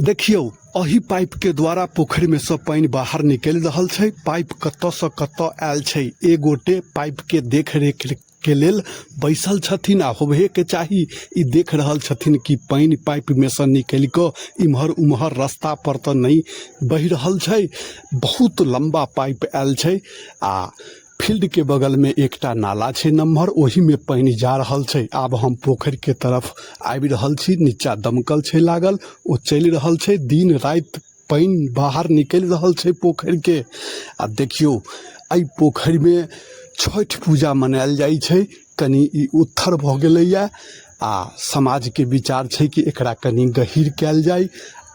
देखियौ, एहि पाइप के द्वारा पोखरि में से पानि बाहर निकलि रहल छै। पाइप कतऽ से कतऽ आयल छै। एक गोटे पाइप के देख रेख के लेल बैसल छथिन आ होबहे के चाही। ई देख रहल छथिन कि पानि पाइप में से निकलि कऽ इम्हर उम्हर रास्ता पर तऽ नहि बहि रहल छै। बहुत लंबा पाइप आयल छै आ फील्ड के बगल में एकटा नाला छै नम्हर, ओही में पानि जा रहल छै। आब हम पोखरि के तरफ आबि रहल छी। नीचा दमकल छै लागल, ओ चलि रहल छै। दिन राति पानि बाहर निकलि रहल छै पोखरि के। आ देखियौ, एहि पोखरि में छठि पूजा मनायल जाय छै। कनि ई उत्थर भऽ गेलैया आ समाज के विचार छै कि एकरा कनि गहीर कयल जाय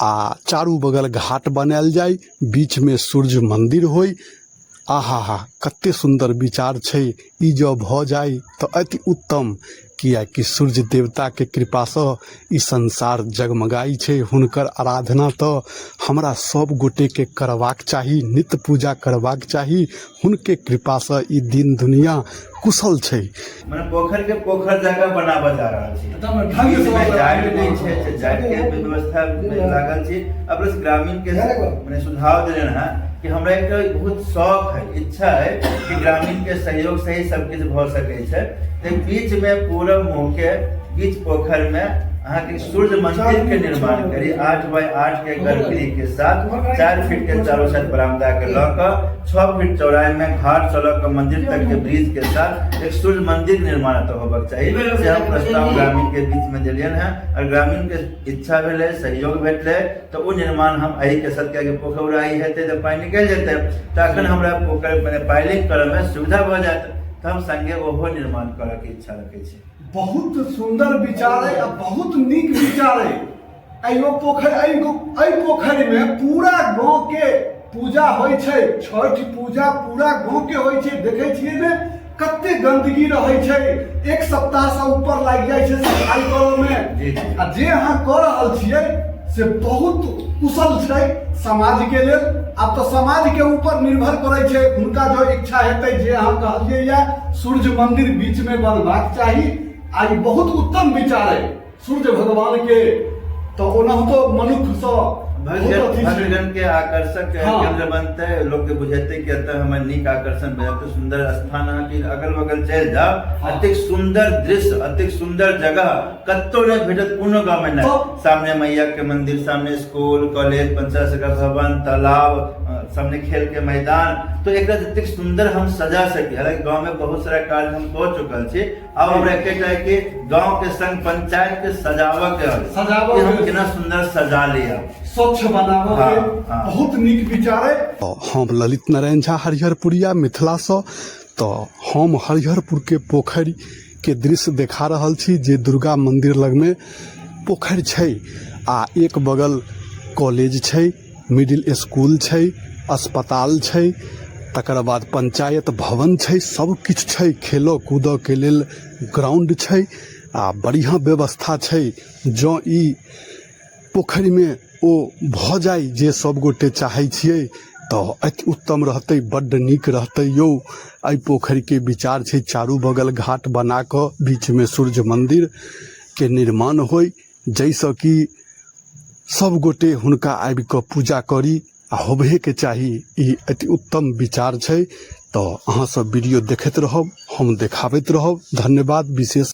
आ चारू बगल घाट बनायल जाय, बीच में सूर्य मंदिर होय। आहाहा, कते सुन्दर विचार छै। ई जँ भऽ जाय तऽ अति उत्तम, किएकि सूर्य देवताके कृपासँ ई संसार जगमगाइ छै। हुनकर आराधना तऽ हमरा सब गोटेके करबाक चाही, नित्य पूजा करबाक चाही। हुनके कृपासँ ई दिन दुनिया कुशल छै। मने पोखर के पोखर जगह बनाबऽ जा रहल छी। बीच में जाइत नहि छै से जाइत के व्यवस्था में लागल छी। आ प्लस ग्रामीण के मने सुझाव देने हैं कि हमरा एकटा बहुत शौक है, इच्छा है कि ग्रामीण के सहयोग से ही सब किछु भऽ सकै छै। तऽ बीच में पूरब मुँह के बीच पोखर में अहाँके सूर्य मंदिर के निर्माण करी, 8 बाय 8 के गर्भगृह के साथ, 4 फीट के चारों साइड बरामदा के लऽ कऽ, 6 फीट चौड़ाई में घाट से लऽ कऽ मंदिर तक के ब्रिज के साथ एक सूर्य मंदिर निर्माण एतऽ होबक चाही। से हम प्रस्ताव ग्रामीण के बीच में देलियन है और ग्रामीण के इच्छा भेलै, सहयोग भेटलै, तऽ ओ निर्माण हम एहि के साथ, कियाकि पोखरि उड़ाही हेतै तऽ पानि निकलि जेतै, तऽ अखन हमरा पोखरि मने पाइलिंग करऽ मे सुविधा भऽ जायत, तऽ हम संगे ओहो निर्माण करऽ के इच्छा रखै छी। बहुत सुंदर विचार है आ बहुत नीक विचार है। एगो पोखरि, एहि पोखरिमे पूरा गाँवके पूजा होइ छै। छठि पूजा पूरा गाँवके होइ छै। देखै छियै ने, कते गंदगी रहै छै। एक सप्ताहसँ ऊपर लागि जाइ छै सफाइ करऽमे। जी जी आ जे अहाँ कऽ रहल छियै से बहुत कुशल छै समाजके लेल। आब तऽ समाजके ऊपर निर्भर करै छै, हुनका जो इच्छा हेतै। जे अहाँ कहलियै या सूर्य मंदिर बीचमे बनबाक चाही, आ ई बहुत उत्तम विचार अइ। सूर्य भगवान के तऽ ओनाहितो मनुक्खसँ बहुत अथी छै। भक्तगण के आकर्षक केंद्र बनते, लोग के बुझेते कि एतऽ हमर नीक आकर्षण बनेते सुंदर स्थान। अहाँके अगल बगल चलि जाउ, अतेक सुंदर दृश्य, अतेक सुंदर जगह कतौ नहि भेटत, कोनो गाँव में नहि। सामने मैया के मंदिर, सामने स्कूल कॉलेज, पंचायत सभा भवन, तालाब, सामने खेल के मैदान, तो एकरा जतेक सुंदर हम सजा सकी। हालांकि गाँव में बहुत सारा कार्य हम कऽ चुकल छी। आब हमरा एकेटा है कि गाँव के संग पंचायत के सजावऽ के अछि। सजावऽ कि हम के। केना सुंदर सजा लिअ। स्वच्छ बनाबऽ के। बहुत नीक विचार अइ। हम ललित नारायण झा, हरिहरपुरिया, मिथिलासँ। तऽ हम हरिहरपुरके पोखरिके दृश्य देखा रहल छी, जे दुर्गा मन्दिर लगमे पोखरि छै आ एक बगल कॉलेज छै, मिडिल स्कूल छै, अस्पताल छै, तकर बाद पंचायत भवन छै, सब किछु छै। खेलऽ कूदऽके लेल ग्राउंड छै आ बढ़िआँ व्यवस्था छै। जँ ई पोखरिमे ओ भऽ जाइ जे सब गोटे चाहै छियै, तऽ अति उत्तम रहतै, बड्ड नीक रहतै यौ। एहि पोखरिके विचार छै चारू बगल घाट बना कऽ बीचमे सूर्य मन्दिरके निर्माण होइ, जाहिसँ कि सब गोटे हुनका आबि कऽ पूजा करी, आ होबहेके चाही। ई अति उत्तम विचार छै। तऽ अहाँ सब वीडियो देखैत रहब, हम देखाबैत रहब। धन्यवाद विशेष।